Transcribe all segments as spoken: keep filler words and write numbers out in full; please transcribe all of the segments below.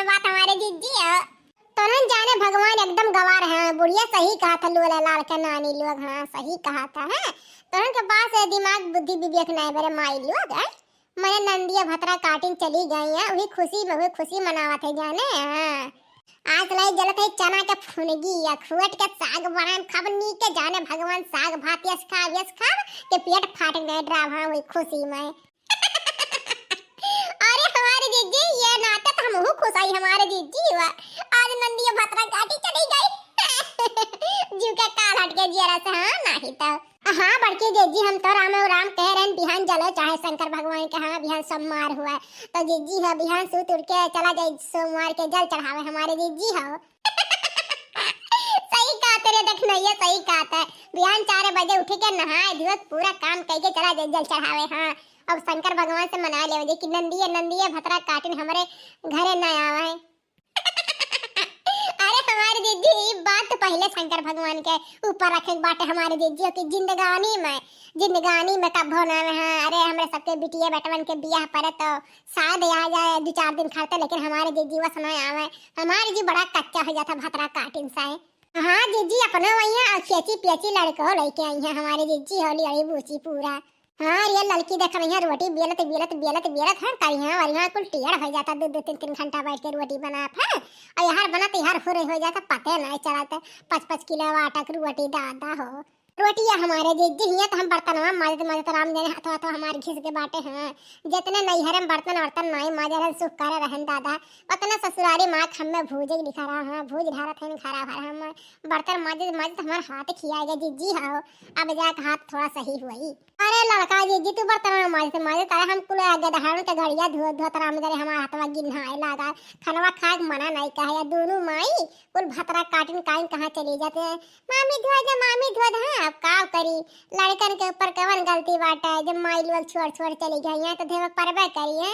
बात हमारे जिज्जी है। तोहन जाने भगवान एकदम गवार है, बुढ़िया सही कहा था, लोला लाल के नानी लोग, हाँ, सही कहा था, हैं? तोहन के पास है दिमाग, बुद्धि, विवेक नहीं बरे माई लोग, हैं? मने नंदिया भतरा काटिन चली गई है, वही खुशी में, वही खुशी मनावत है जाने, हाँ। आज लाई जलत है चना के फुनगी या खुअट के साग बनाए, खब नीक के जाने भगवान, साग भात यस खाब, यस खाब, के पेट फाट गए डराव, हाँ, वही खुशी में। अरे हमारे जिज्जी, ये नाते तो हमहू खुश आई हमारे जिज्जी हुआ। आज नंदिया भतरा काटी चली गई। जीव के काल हट के जियरा से, हाँ, नाही तो। हाँ, बड़की जिज्जी, हम तो राम राम कह रहे हैं, बिहान जले चाहे शंकर भगवान के, हाँ, बिहान सोमवार हुआ। तो जिज्जी हो, बिहान सूत उठ के चला जाए सोमवार के जल चढ़ावे हमारे जिज्जी हो। सही कहा तेरे, देख नैया, सही कहा था। बिहान चार बजे उठ के नहाए धोए पूरा काम करके चला जाए जल चढ़ावे, हाँ। अब शंकर भगवान से मना लेवे दे कि नंदिया, नंदिया भतरा काटिन हमरे घरे ना आवे। अरे हमारे जिज्जी, ई बात तो पहले शंकर भगवान के ऊपर रखे के बाटे हमारे जिज्जी कि जिंदगानी में, जिंदगानी में कब्बो ना आवे, हाँ। अरे हमरे सबके बिटिया बेटवन के बियाह परे तो शायद आ जाए दो चार दिन खरते, लेकिन हमारे जिज्जी वस ना आवे। हमारे जी बड़ा कच्चा हो जाता भतरा काटिन से। हाँ जिज्जी, अपनो वही है, और खेची पेची लड़को लेके आई है हमारे जिज्जी, होली अड़ी बूची पूरा। हाँ, ये लड़की देख रही है, रोटी बेलत, बेलत, बेलत, बेलत, हाँ, करी है, और यहाँ कुल टेढ़ हो जाता, दो, दो, तीन, तीन घंटा बैठ के रोटी बनात है, और यहाँ बनाते, यहाँ हुरे हो जाता, पते नहीं चलत, पाँच, पाँच किलो आटा की रोटी दादा हो। रोटिया हमारे जिज्जी हियाँ तो हम बर्तनवा माजत, माजत राम जाने, हथवा, हथवा हमारे घिस के बाटे हैं। जितने नैहर में बर्तन, वर्तन नहीं माजे रहन, सुख करे रहन दादा, उतना ससुरारी माँ हमें भूजे के लिखा रहा, हाँ, भूज ढारत है घरा भर हम। बर्तन माजत, माजत हमार हाथ खिया गया जिज्जी हो, अब जाके हाथ थोड़ा सही हुई। अरे लड़का जिज्जी, तू बर्तन माजत, माजत, अरे हम कुल गदहन के गड़िया धोत, धोत राम जाने हमार हाथवा गिन्हाए लागा, खानवा खाए के मना नहीं कहे, या दोनों माई कुल भतरा काटिन काइन कहाँ चली जाते हैं। मामी धो दे, मामी धो दे। हाँ, अब का करी, लड़कन के ऊपर कवन गलती बाटे, जब माई लोग छोड़, छोड़ चली गई हैं, तो देवे परबे करी है।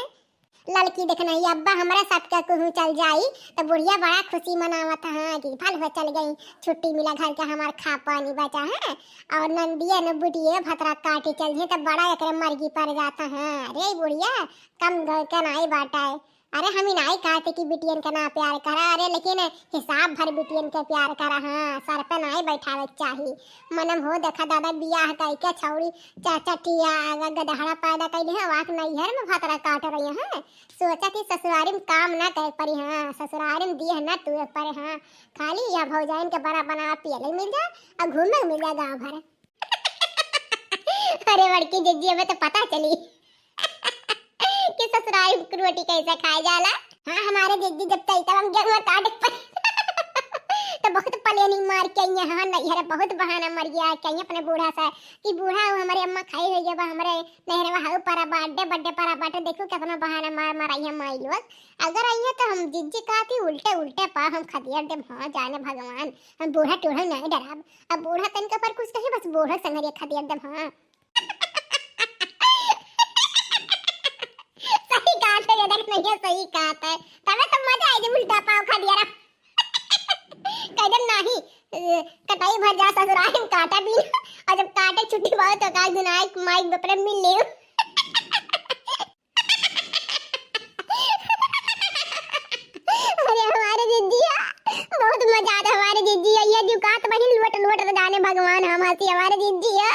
लड़की देखना ही अब्बा हमरा सबके कहूँ चल जाई, तो बुढ़िया बड़ा खुशी मनावत है कि भल हो चल गई, छुट्टी मिला घर के, हमार खा पानी बचा है, और नंदिया न बुढ़िया भतरा काटी चल जाए, तो बड़ा एकरे मर्गी पड़ जाता है। अरे बुढ़िया, कम घर के नाई बाटे। अरे हम ही नाई कहते कि बिटियन के ना प्यार करा, अरे लेकिन हिसाब भर बिटियन के प्यार करा, हाँ, सर पे नाई बैठावे के चाही। मनम हो देखा दादा, बियाह कई के छौड़ी चा-, चटिया, ग-, गदहड़ा पैदा कैली है, वाक नैहर में भतरा काट रही है। सोचा कि ससुरारी में काम ना करे पड़ी, हाँ, ससुरारी में दिए ना तुए पड़े, हाँ, खाली या भौजाइन के बड़ा बना पियले मिल जाए और घूमे मिल जाए गाँव भर। अरे बड़की जिज्जी, हमें तो पता चली कि ससुराल की रोटी कैसे खाए जाला। हाँ, हमारे जिज्जी जब तई तब हम गेहूं काटे पर तो बहुत planning मार के आई हैं। हाँ, नैहर बहुत बहाना मार गया के आई अपने बूढ़ा से कि बूढ़ा हो, हमारे अम्मा खाई हो गया बा, हमारे नैहरवा हो परा बाटे, बड्डे परा बाटे। देखो कितना बहाना मार मार आई है माई लोग। अगर आई है तो हम जिज्जी कहती उल्टे उल्टे पा हम खदिया देब। हाँ, जाने भगवान, हम बूढ़ा टूढ़ा नहीं डराब। अब बूढ़ा तनिका पर कुछ कही, बस बूढ़ा संगरिया खदिया देब। हाँ। सही कहत है, ये देख नहीं है, सही कहत है। तबे तो मजा आई जब उल्टा पाव खा दिया रहा। कह दे नहीं, अ, कटाई भर जा ससुराल में काटा भी ना। और जब काटे छुट्टी पाओ तो काल दुनाई माइक बपरे मिल लियो। अरे हमारे जिज्जिया, बहुत मजा आता हमारे जिज्जिया। ये जो कात बहिन लोट लोट तो जाने भगवान हम हंसी हमारे जिज्जिया।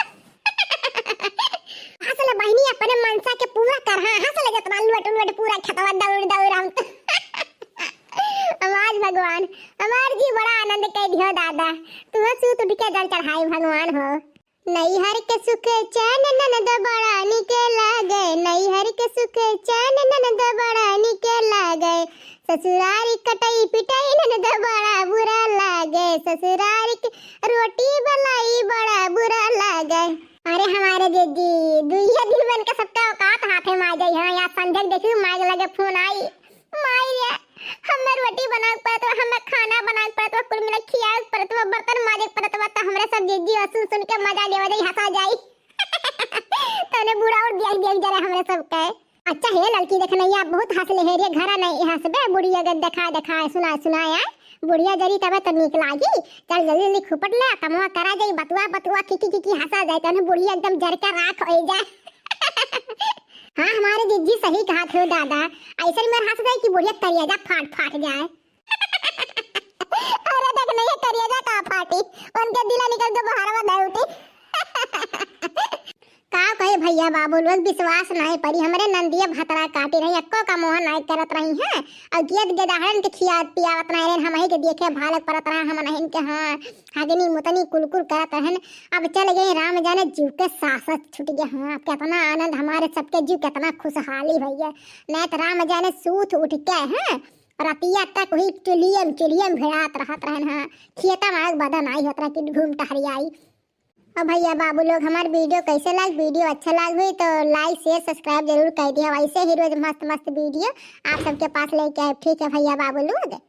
हंस ले बहिनी, अपने मनसा के पूरा कर, हाँ, हंस ले जतना लोट लोट पूरा खेतवा दौड़ दौड़ हम तो। हमार भगवान, हमार जी बड़ा आनंद कह दियो दादा। तू सूत उठ के जल चढ़ाई भगवान हो। नैहर के सुख चैन ननद बड़ा निके लागे, नैहर के सुख चैन ननद बड़ा निके लागे, ससुरारी कटई पिटई ननद बड़ा बुरा लागे, ससुरारी के रोटी बलाई बड़ा बुरा लागे। अरे हमारे दीदी, दुइये दिन बन के सबका औकात हाथे में आ जाई। हाँ, या संजय देखियो, माई लगे फोन आई, माई रे, हमें रोटी बनावे के पड़त बा, हमें खाना बनावे के पड़त बा, कुल मिला खियावे के पड़त बा, बर्तन माजे के पड़त बा, तो हमरे सब जिज्जी और सुन सुन के मजा लेवे जाई, हंसा जाई। तने बूढ़ा और देख देख जरा हमरे सब के। अच्छा हे लड़की, देख नहीं, आप बहुत हंस ले हे रे, घरा नहीं हंसबे, बुढ़िया के देखा देखा, सुना सुनाया, बुढ़िया जरी तबे तो नीक लागी। चल जल्दी जल्दी खुपट ले, कमवा करा जाई, बतुआ बतुआ की की की की हंसा जाए, तने बुढ़िया एकदम जर के राख हो जाए। हाँ, हमारे जिज्जी सही कहा थे दादा। ऐसे मेरे हाथ जाए कि बुढ़िया करिया जा फाट फाट जाए। अरे देख नहीं है करिया जा का फाटी, उनके दिला निकल के बाहर में दे उठी। का कहे भैया बाबू लोग, विश्वास नहीं पड़ी, हमरे नंदिया भतरा काटी रही, एक्को का मोह नहीं करत रही हैं। और गेद गेदाहरन के खियात पियावत रहे, हमही के देखे भालक परत रहा, हम नहीं के हाँ हगनी मुतनी कुलकुल करत रहन। अब चल गए राम जाने जीव के सांस छूट गए। हाँ, कितना आनंद, हमारे सबके जीव कितना खुशहाली भैया। नहीं तो राम जाने सूत उठ के हैं रतिया तक वही चुलियम चुलियम भिड़ात रहत रहन। हाँ, खेता में आग बदन आई होत रहा कि घूम टहरी आई। और भैया बाबू लोग, हमार वीडियो कैसे लाग, वीडियो अच्छा लाग हुई तो like share subscribe जरूर कर दिया। वैसे ही रोज मस्त मस्त वीडियो आप सबके पास लेके आए, ठीक है भैया बाबू लोग।